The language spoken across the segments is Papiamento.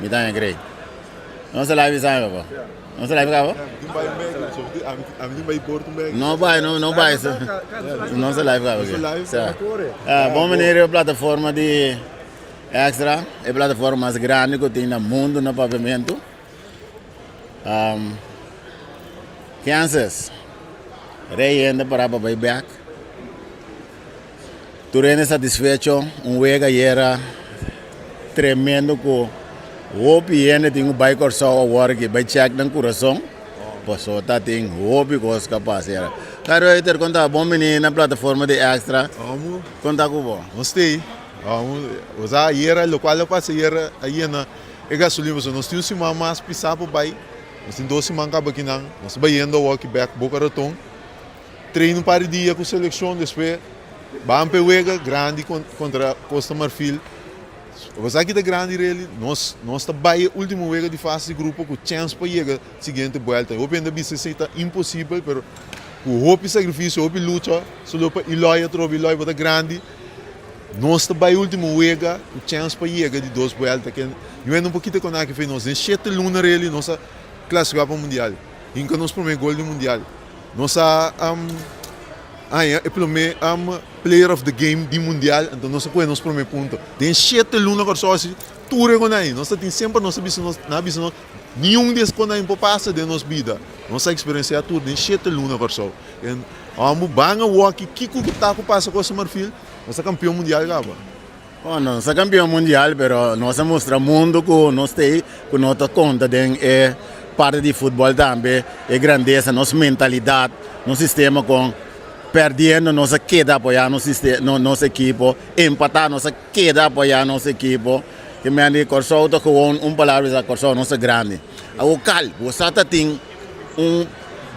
Mi ta haña great. Nos ta live esaki papa. Nos ta live kaba? No bai, no, no bai. Nos ta live kaba. Sa. Ah, bon meneer, e plataforma di Extra, e plataforma mas grandi ku tin na mundo na papiamentu. Um, Kansas, rei hende para pa bai bek. Tur hende satisfecho, un wega ayera tremendo ku hopi hende tin ku bai Kòrsou awor aki bai chèk nan kurason paso ta tin hopi kos ka pasa ayera. Kai Ruiter kon ta? Bon bini na plataforma di Extra. Amo. Kon ta ku bo? Nos t'ei. Amo, osea ayera lokual a pasa ayera a yena e gasolina pasobra nos tin un siman mas pisá pa bai, nos tin dos siman kaba akinan, nos ta bayendo awor aki bèk Boca Raton. Train un par di dia ku selekshon despues ban p'e wega grandi kontra Costa Marfil. Apesar ki ta grandi reli, nos nos ta bai e ultimo wega di fase di grupo ku chèns pa yega siguiente buelta. Hopi hende a bisa esei ta imposibel, pero ku hopi sakrifisio, hopi lucha, solo pa Eloy atrobe, Eloy bo ta grandi, nos ta bai e ultimo wega ku chèns pa yega di dos buelta. Ke yu hende un por kita konaki fe nos. Den shete luna reli nos a klasifiká pa mundial, hinka nos promé gol di mundial. Nos a haña e promé player of the game di mundial, anto nos a kohe nos promé punto. Den shete luna Kòrsou a hasi tur e konai. Nos ta tin semper nos a bisa nos, nan a bisa nos, niun di es konai por pasa den nos bida. Nos a eksperensiá tur den shete luna Kòrsou. En amo ban awor ki kiko ku ta ku pasa ku Costa Marfil, nos ta kampion mundial kaba. Oh, nos ta kampion mundial, pero nos a mustra mundo ku nos ta ei, ku no ta konta den e parti di futbol tambe, e grandesa, nos mentalidat, nos sistema kon perdiendo nos a keda apoyá nos siste, nos ekipo, empatá nos a keda apoyá nos ekipo. Ke men di Kòrsou ta gewoon un palabra bisa Kòrsou nos ta grandi. Awor kal, bo sa ta tin un,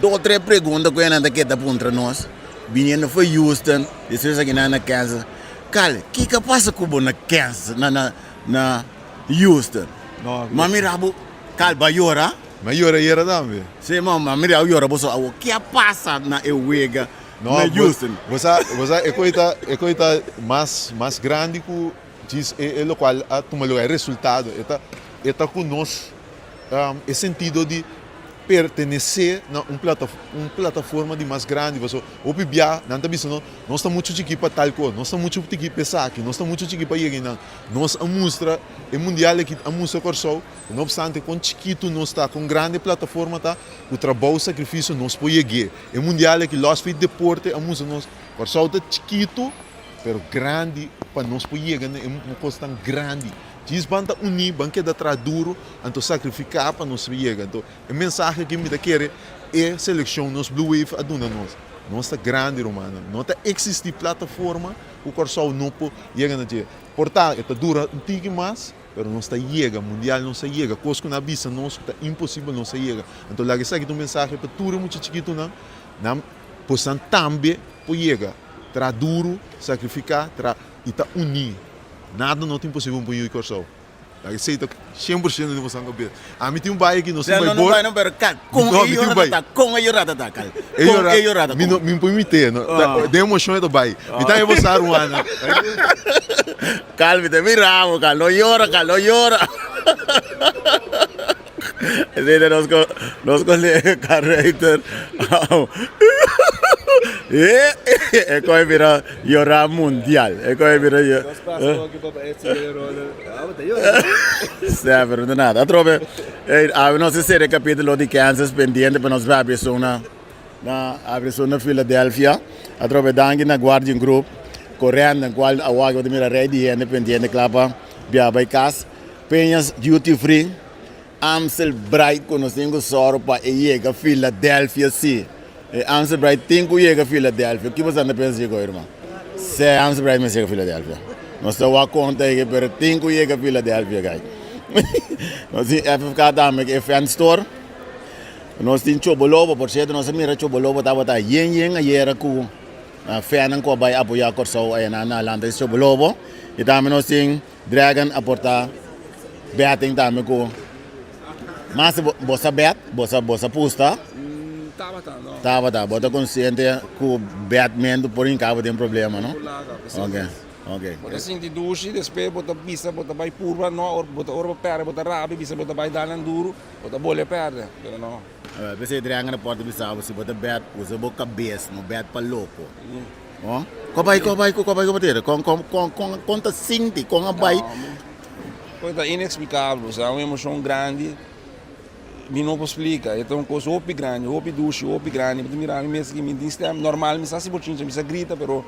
dos, tres pregunta ku e nan ta keda puntra nos, biniendo for Houston, despues akinan na Kansas. Kal, kiko a pasa ku bo na Kansas, na, na, na Houston? No, Ma mira bo, Kal, bo a yora? Mi a yora ayera tambe. Sí, ma, ma mira bo yora bo so. Awor, ke a pasa na e wega No, na bo, Houston? bo sa, bo sa, e koi ta, e koi ta mas, mas grandi ku djis e, e lokual a tuma lugar, e resultado. E ta, e ta ku nos, e sentido di pertenesé na un plata, un plataforma di mas grandi. Pasobra hopi bia nan ta bisa nos, nos ta muchu chikí pa tal kos, nos ta muchu chikí pa esaki, nos ta muchu chikí pa yega einan. Nos a mustra, e mundial aki a mustra Kòrsou, no opstante kon chikitu nos ta, kon grandi e plataforma ta, ku trabou, sakrifisio nos por yeg'é. E mundial aki, lòs fi deporte, a mustra nos Kòrsou ta chikitu, pero grandi pa nos por yega na e kos tan grandi. Djis ban ta uní, ban keda traha duru, anto sakrifiká pa nos yega. Anto e mensahe aki mi ta kere e selekshon nos Blue Wave a duna nos. Nos ta grandi rumannan. No ta eksistí plataforma ku Kòrsou no por yega na dje. Por ta e ta dura un tiki mas, pero nos ta yega. Mundial nos ta yega. Kos ku nan a bisa nos ku ta imposibel nos ta yega. Anto laga esaki ta un mensahe pa tur e mucha chikitunan. Nan bosan tambe por yega. Traha duru, sakrifiká, traha i ta uní. Nada no ta imposibel pa un yu di Kòrsou. Esei ta 100% di bosan kabes. Ami tin un bai aki, nos tin bai bor. No, no, pero kal, kon No, e mi tin yora bai. ta, kon e yora ta kal. E Kon yora, e yora ta mi no, kon. mi por imité, no. Ah. Den emocion e ta bai. Mi ta hebo sa ruana. Kal, mi ta mira bo, kal, no yora, kal, no yora. Esei ta nos ko, nos kolega Carreiter. E koe bira yora mundial. E koe bira yo. Nos pasa hoki papa e siguiente ronda. Ah, bo ta yora. Sè, pero no nada. Atrobe, ey, awe nos a sera e capítulo di Kansas pendiente pa nos bai abri esun na, na abri esun na Philadelphia. Atrobe danki na Guardian Group, correndo en cual awor bo ta mira rey di hende pendiente kla pa bia bai cas. Peñas Duty Free, Amstel Bright ku nos tin ku sòru pa e yega Philadelphia si. E Amstel Bright tin ku yega Philadelphia. Ki boso ta pensa dje ruman? Sè Amstel Bright mester yega Philadelphia. Nos ta wak konta ei pero tin ku yega Philadelphia guy. Nos tin FFK tambe ku e fan store. Nos tin Chobolobo, por sierto nos a mira Chobolobo tabata yen yen ayera ku fannan ku a bai apoyá Kòrsou ayana na Lanta di Chobolobo. I tambe nos tin Dragon a porta betting tambe ku mas bo sa bet, bo sa bo sa pusta? Tabata no. Tabata, bo ta konsiente ku betmentu por hinka bo den problema no? Por laga, Ok. Ok. Bo ta sinti dushi, despues bo ta bisa bo ta bai purba, no, ora bo ta ora bo pèrdè bo ta rabia, bisa bo ta bai dal nan duru, bo ta bolbe pèrdè, pero no. Awel, p'esei Adrián na porta bisa bo, si bo ta bèt, usa bo kabes, no bèt pa loko. Oh, kon bai, kon bai, kon bai ku bo tera? Kon, kon, kon, kon, kon ta sinti, kon a bai? No, ta ineksplikabel, osea, un emoshon grandi. Mi no por splika, e ta un kos hopi grandi, hopi dushi, hopi grandi. Mi ta mira mi mes aki, mi tin stem normal, mi sa si bochincha, mi sa grita, pero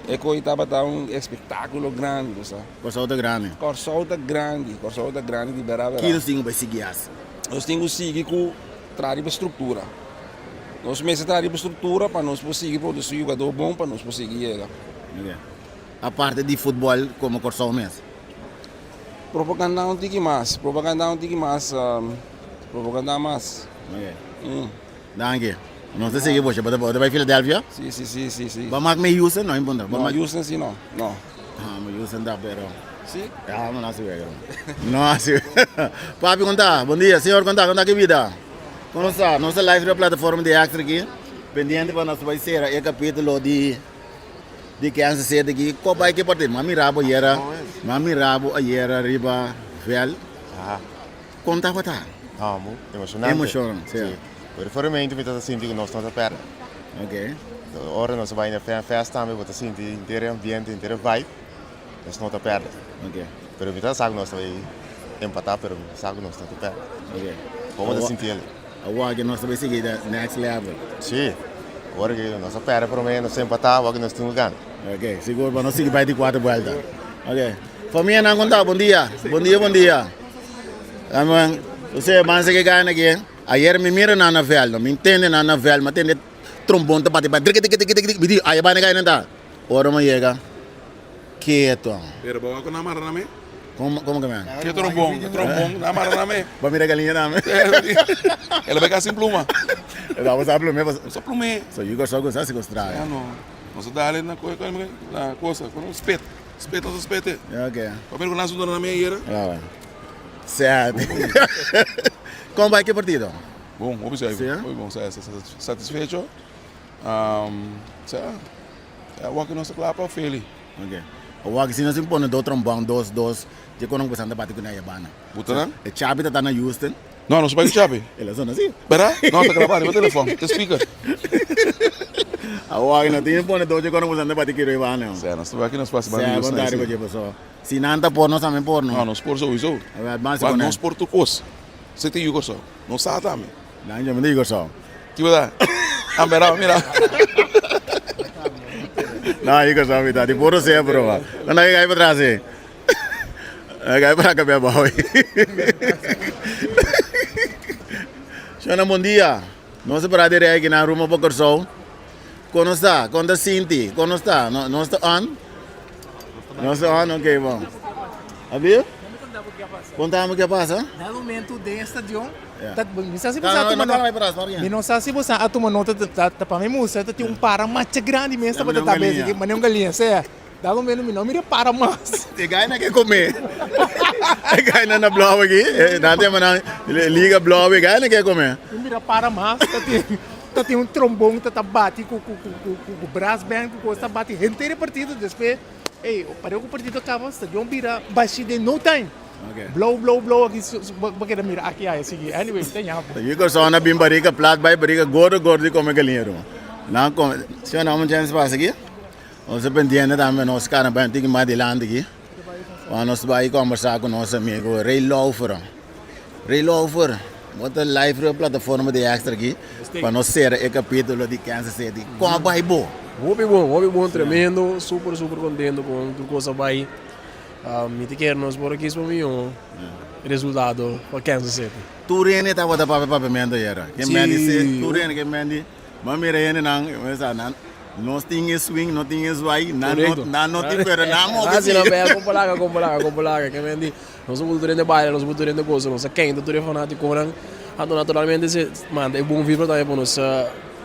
e kos tabata un espektakulo grandi, bo sa. Kòrsou ta grandi. Kòrsou ta grandi, Kòrsou ta grandi di bèrda bèrda. Ki nos tin ku bai sigui hasi? Nos tin ku sigui ku traha riba struktura. Nos mester traha riba struktura pa nos por sigui produsí jugadó bon pa nos por sigui yega. Aparte di futbòl komo Kòrsou mes? Propaganda un tiki mas, propaganda un tiki mas, propaganda mas. Ok. Danki. Nos ta sigui boshi. Bo ta bai Philadelphia? Si, si, si, si, si. Bo mak me Houston? No importa. No, Houston si no, no. Ah, ma Houston ta pero. Si? Ya, ma no hasi wega. No hasi wega. Papi, kon ta? Bon dia. Señor, kon ta? Kon ta ki bida? Kon nos ta? Nos ta live riba plataforma di Extra aki. Pendiente pa nos bai sera e capítulo di. Di Kansas City aki, ko bai ki partido? M'a mira bo ayera, m'a mira bo ayera riba veld. Kon tabata? Amo, emocionante. Emocion, si. Si. Pero foremente mi ta sinti ku nos no ta pèrdè. Ok. Ora nos a bai na Fan Fest tambe bo ta sinti henter e ambiente, henter e vibe, nos no ta pèrdè. Ok. Pero mi ta sa ku nos ta bai empatá, pero mi sa ku nos no ta pèrdè. Ok. Kon bo ta sinti el? Awor ke nos ta bay sigui the next level. Sí, awor ke nos a perde prome, nos a empata, awor ke nos tin ku gana. Ok, sigur pa nos sigui bay di kuater buelta. Ok, famianan kon ta? Bon dia, bon dia, bon dia. Amen. Ose, ban sigui gana aki. Ayer mi mira nan na veld, mi ntende nan na veld, mi tende trombon ta bati bay driki driki driki driki, mi di, ay e bay na ta. Ora mi yega, keto. Pero bo wak ku nan mara na mi? Komo komo ke men? Ke trombon, ke trombon, nan mara na mi. Bo mira galiña tambe? El a bai kasi sin pluma. El a sa plumé. Sa plumé. So yu gosa gosa si gosa Ya no. Nos a dale na na cosa, kono spet. Spet nos a spete. Ya ok. Bo mira ku nan sundura na mi ayera? Ya bai. Sèt. Komo bai ke partido? Bon, hopi sèi. Hopi bon, satisfecho. Sa. Awor ku nos ta kla pa Philly. Ok. Awor si nos tin pone dos trombon, dos, dos, dje kono ku boso ta bati ku nan yabana. Buta nan? E Chapi ta ta na Houston. No, nos bai ku Chapi. El a sona si. Berdad? No, ta graba riba telefon, ta speaker. Awor nos tin pone dos dje kono ku boso ta bati ku yabana. Sè, nos ta bai ku nos pasa banda Houston. Sè, riba dje paso. Si nan ta por, nos tambe por no. No, nos por souiso. Awor, ban si pone. Nos por tur kos. Se tin yu Kòrsou. Nos sa tambe. Nan yo mi di Kòrsou. Ki bo ta? Ah, mira, mira. No, yu Kòrsou mi ta. Di puro sea broma. No, no, gai pa tras eh. Gai pa kabia abou. Shona, bon dia. Nos a para di rei aki na rumbo pa Kòrsou. Kon nos ta? Kon ta sinti? Kon nos ta? Nos ta on? Nos ta on? Ok, bon. Abi? Kontami ke pasa. Na e momento den e stadion, ta, mi sa si bo sa tuma nota, mi no sa si bo sa a tuma nota, ta, ta pa mi mustra ta tin un para macha grandi mes tabata ta bes aki, manera un galiña, sea, dado momento mi no mira e para mas. E gaina ke come, e gaina na blou aki, nan ta yama nan liga blou, e gaina ke come. Mi mira para mas, ta tin, ta tin un trombon ta ta bati ku, ku, ku, ku, ku brass band ku kos ta bati henter e partido, despues. Ey, pareu ku partido kaba, stadion bira bashi den no time. Blou, blou, blou aki, bo keda mira aki aya sigui. Anyway, ta ñapo. Yu Kòrsou na bin barika plat bai barika gordo gordo di kome galiña ruma. Nan kome, si o no un chèns pasa aki. Nos ta pendiente tambe nos kara bai un tiki mas dilanti aki. Pa nos bai kombersá ku nos amigo Ray Laufer. Ray Laufer, bo ta live riba plataforma di Extra aki pa nos sera e kapitulo di Kansas City. Kon a bai bo? Hopi bon, hopi bon, tremendo, super super contento con tur cos a bai. Mi ta kere nos por a kis pa mihó resultado pa Kansas City. Tur hende tabata papia papiamento ayera. Ke mendi si, tur hende ke mendi. Bo a mira hendenan, bo sa nan nos tin e swing, no tin e zwai, nan no, nan no tin pero nan mobe si. Nan si nan bel, con palaga, con palaga, con palaga. Ke mendi nos a buta tur hende baila, nos a buta tur hende gosa, nos a keinta tur e fanaticonan. Anto naturalmente se manda e bon vibra tambe pa nos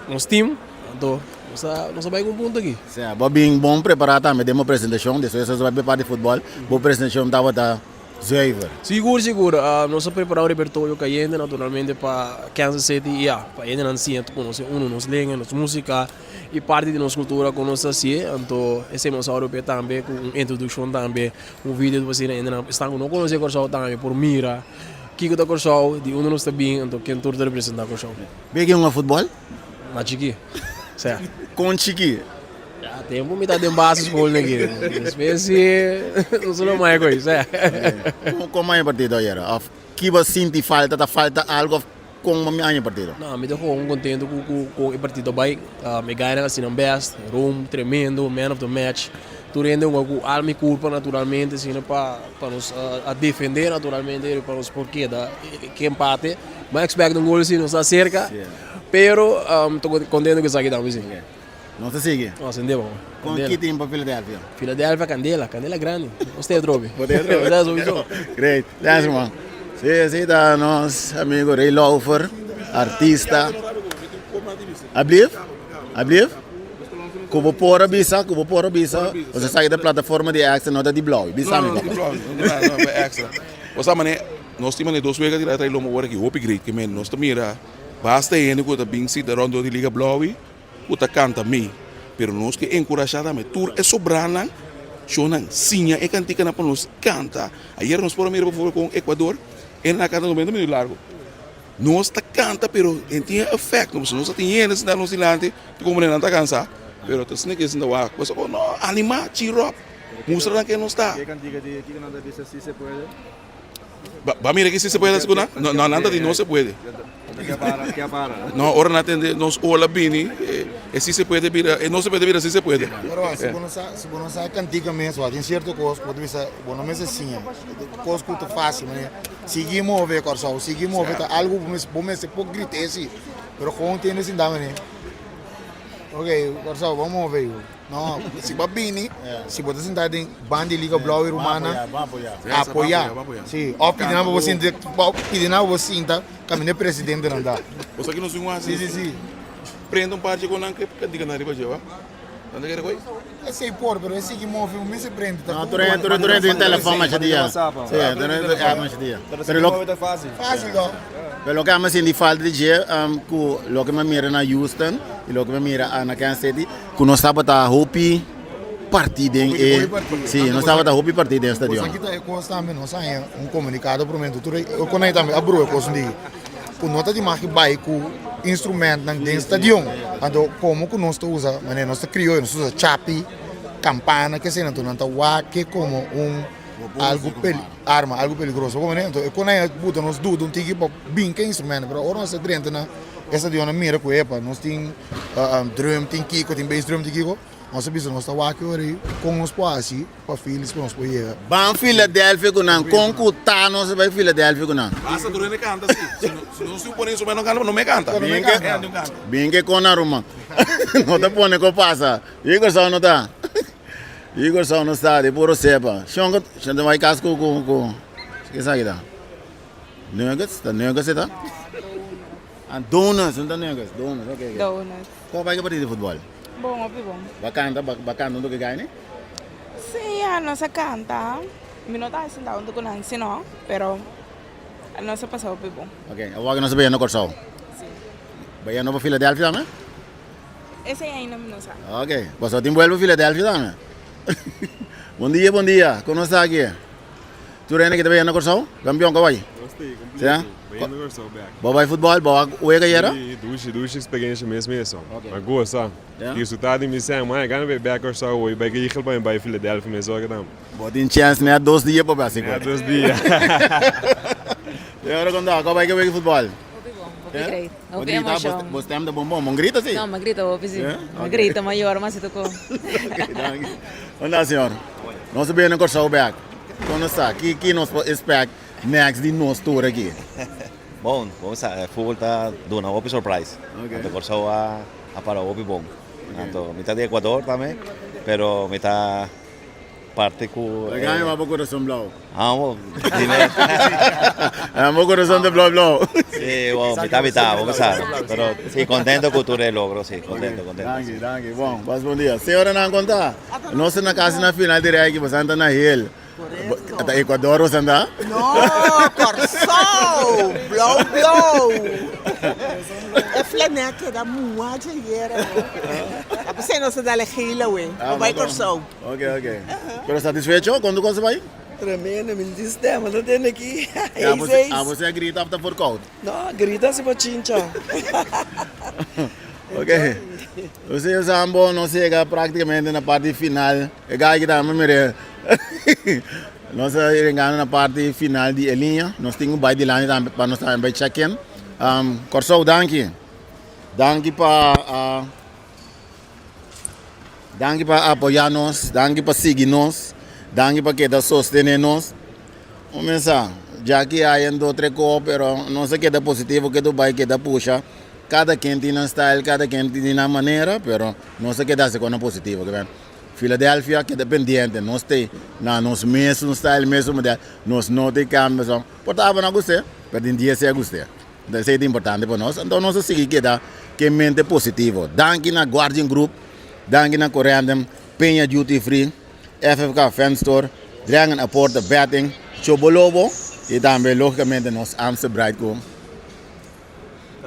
nos team. Anto nos a nos a bai ku un punto aki. Sea, bo a bin bon prepara tambe den bo presentacion, despues nos a bai parti futbol, bo presentacion tabata. Zuiver. Sigur sigur, nos a prepara un repertorio kayente naturalmente pa Kansas City y ya, pa hendenan siña konosé uno nos lenga, nos músika y parti di nos kultura ku nos ta hasié. Anto esei nos a orop'é tambe ku un introdukshon tambe, un video pa asina hendenan esnan ku no konosé Kòrsou tambe por mira kiko ta Kòrsou, di unda nos ta bin, anto ken tur ta representá Kòrsou. Beke hunga futbòl? Na chikí, sea. Kon chikí? Ya tempo mi ta den basisschool negi. Despues si no solo mai koe, sea. Kon maña partido ayera? Of ki bo sinti falta, ta falta algo of kon maña partido? No, mi ta gewoon contento ku ku kon e partido a bai. E gainan a hasi nan best. Rome tremendo, man of the match. Tur hende hunga ku alma i kurpa naturalmente asina pa pa nos a defende naturalmente pa nos por keda ke empate. Mi a expect un gol si nos ta cerca, pero mi ta contento ku esaki tambe si. Nos ta sigui. Nos sende bo. Con ki team pa Philadelphia? Philadelphia candela, candela grandi. Nos te atrobe. Bo te atrobe. Bo sowieso. Great. Thanks man. Si, si ta nos amigo Ray Laufer, artista. Ablief? Ablief? Ku bo por a bisa, ku bo por a bisa, bo sa sa ta plataforma di extra no ta di blauw. Bisa mi No, no, papa. di blauw, no, no, no, extra. Bo sa mane, nos tin mane dos wega di trae lomo ora aki hopi great ke men. Nos ta mira basta hende ku ta bin sita rondó di Liga Blauw. Ku ta kanta mi, pero nos ke enkurashá tambe tur e sobranan, shownan, siña e kantikanan pa nos kanta. Ayer nos por a mira por favor kon Ecuador e nan a kanta noventa minuto largu. Nos ta kanta pero e tin e efekto, pasobra nos ta tin hende sintá nos dilanti ta komo nan ta kansa, pero ta asina ke sinta wak, pasobra no animá, cheer up, mustra nan ke nos ta. Ke kantika di kiko nan ta bisa si se puede? Ba mira ki si se puede hasi ku nan? No, nan ta di no se puede. No, ora nan tende nos ola bini, e si se puede bira, e no se puede bira si se puede. Pero si bo no sa, si bo no sa e kantika mes, wak tin sierto kos ku bo ta bisa bo no mester siña. Kos ku ta fásil, manera sigui move Kòrsou, sigui move ta algu bo mester bo mester por grit'é si, pero kon tende sinta manera ok Kòrsou bo move yu. No, si bo a bini, si bo ta sinta den banda di Liga Blauw y Rumana, apoya. Si, of pidi nan pa bo sinta, pidi nan pa bo sinta caminda e presidentenan ta. Bo sa ki nos tin un hasi? Si, si, si. Prende un parche cu nan ke diga nan riba dje, wa? Nan ta kere koy? Esey por, pero e sigui move, un mester prende. No, tur hende, tur hende tin telefon masha dia. Si, tur hende tin app masha dia. Pero lo ta fácil. Fácil to. Pero loke ami sinti falta di dje, cu loke mi a mira na Houston y loke mi a mira na Kansas City, Ku nos tabata hopi partí den e, sí, nos tabata hopi partí den e stadion. Boso a kita e kos tambe, nos a haña un komunikado promé tur e konai tambe a brua e kos di ku no ta di mag bai ku instrumentnan den stadion. Anto komo ku nos ta usa manera nos ta krioyo nos ta usa chapi, kampana ke esei anto nan ta wak ke komo un algu arma algu peligroso. Anto e konai a buta nos duda un tiki pa bin ke instrumentnan pero ora nos a drenta na e stadion a mira ku epa nos tin Drum tin kiko, tin bass drum tin kiko. Nos a bisa nos ta wak ora ei kon nos por hasi pa Phillies pa nos por yega. Ban Philadelphia ku nan, kon ku ta nos a bai Philadelphia ku nan. Basta tur hende kanta si. Si nos tin pone instrumento no kanta, no me kanta. Bin ke, bin ke kon nan ruman. No ta pone ko pasa. Igor sa no ta. Igor sa no sa di puro sepa. Shon ko, shon ta bai kas ku ku ku ke esaki ta? Nuggets? Ta nuggets e ta? Ah, donuts, no ta nuggets, donuts, ok, ok. Donuts. Como bai ke partido di futbol? Bon, hopi bon. Ba canta, ba, ba canta hunto ke Gaini? Sí, ya nos a canta. Mi no ta sinta hunto ku nan si no, pero nos a pasa hopi bon. Ok, awor ke nos a bayendo Kòrsou? Sí. Bayendo pa Philadelphia tambe? Esei ainda mi no sa. Ok, boso tin vuelo pa Philadelphia tambe? Bon dia, bon dia. Kon nos ta aki? Tur hende ki ta bayendo Kòrsou? Kampion ka bai? Nos ta Sí, ah? completo. Bayendo Kòrsou bek. Bo bai futbòl? Bo a wega ayera? Sí, dushi, dushi experiencia mes meso. Ok. Ma gosa. Ja. Disfruta di mi sèn. Ma gana bai bek Kòrsou hoy. Bai Eagle pa mi bai Philadelphia mes ora tambe. Bo tin chèns net dos dia pa bai sigur. Net dos dia. E ora kon ta? Ko bai ke wega futbòl? Hopi bon, hopi Ja? great. Bo Hopi grita? Bo, emocion. bo stem ta bon bon. Bon grita si? No, mi grita hopi si. Ja? Mi Ok. grita, mi yora, mi hasi tur kos. Ok, danki. Kon ta señor? Nos ta bini na Kòrsou bek. Kon nos ta? Ki ki nos por expect next di nos tur aki? Bon, bo sa e futbol ta duna hopi surprise. Ok. Anto Kòrsou a a para hopi bon. Ok. Anto mi ta di Ecuador tambe, pero mi ta parti ku Lo gana bo kurason blou. Amo, dime. Bo kurason ta blou blou. Sí, bo mitad mitad, bo sa. Pero sí, contento ku tur e logro, sí, contento, contento. Danki, danki. Bon, pas bon dia. Señoranan kon ta? Nos ta na kasi na final di rèki, boso ta na hel. Ta Ecuador bo santa? No, Kòrsou! Blou blou! E flanè a keda mua djayera no. Ta p'esei nos ta dal e geel awe. Bo bai Kòrsou. Ok, ok. Pero satisfecho? Kon tu kos a bai? Tremendo, mi no tin stem, mi ta tende aki. Abo si a grita of ta forkout? No, grita si pa chincha. Ok. Usted Sambo nos yega prácticamente na parti final. E gai ki tambe mire. Nos a yegando na parti final di e liña. Nos tin ku bai dilanti tambe pa nos tambe bai check in. Um, Kòrsou, danki. Danki pa uh, danki pa apoyá nos, danki pa sigui nos, danki pa keda sostené nos. Kuminsá, djaki hay un dos tres kos, pero nos a keda positivo, ketu bai keda pusha. Kada ken tin nan style, kada ken tin nan manera, pero nos a keda hasi kosnan positivo. Ke ben, Philadelphia keda pendiente, nos te na nos mesun style, mesun model, nos no te kambia so. Por ta abo no a gust'é, pero den dia si a gust'é. Entonces esei ta importante pa nos, anto nos a sigui keda ke mente positivo. Danki na Guardian Group, danki na Corendon, Peña Duty Free. FFK Fan Store, Dragon Aporta Betting, Chobolobo y tambe logicamente nos Amstel Bright cu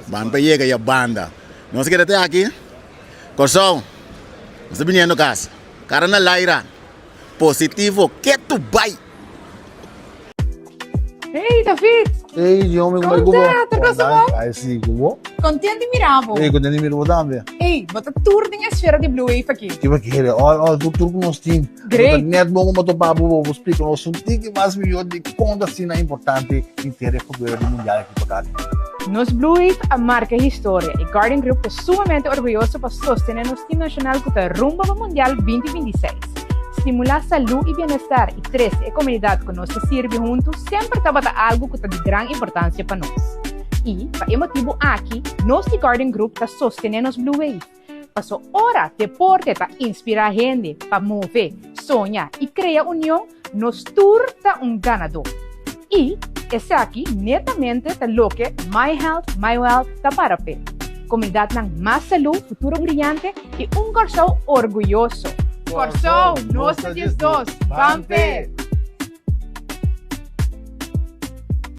ban pa yega ya banda. Nos a keda te aki, Corsou, nos ta biniendo cas, cara na laira, positivo ketu bay! Hey David! Hey Diomi, Kon ta? Tur cosa bon? Ay si, ku bo? Kontent di mira bo. Hey, kontent di mira bo tambe. Hey, bo ta tur den esfera di Blue Wave aki. Ki bo kere? All, all, tur, tur ku nos tin. Great. Ta net bon ku bo topa bo, bo splika nos un tiki mas mihó di kon ta asina importante inter e futuro di mundial aki pa Cali. Nos Blue Wave a marka historia i Guardian Group ta sumamente orguyoso pa sostene nos team nashonal ku ta rumbo pa Mundial 2026. Stimulá salú i bienestar i trese e komunidat ku nos ta sirbi huntu semper tabata algu ku ta di gran importansia pa nos. I, pa e motibu aki, nos di Guardian Group ta sostené nos Blue Wave. Paso ora deporte ta inspirá hende pa move, soña i krea union, nos tur ta un ganadó. I esaki netamente ta loke My Health, My Wealth ta para p'e. Komunidatnan mas salú, futuro briyante i un Kòrsou orguyoso. Kòrsou, nos ta 12! Ban p'e!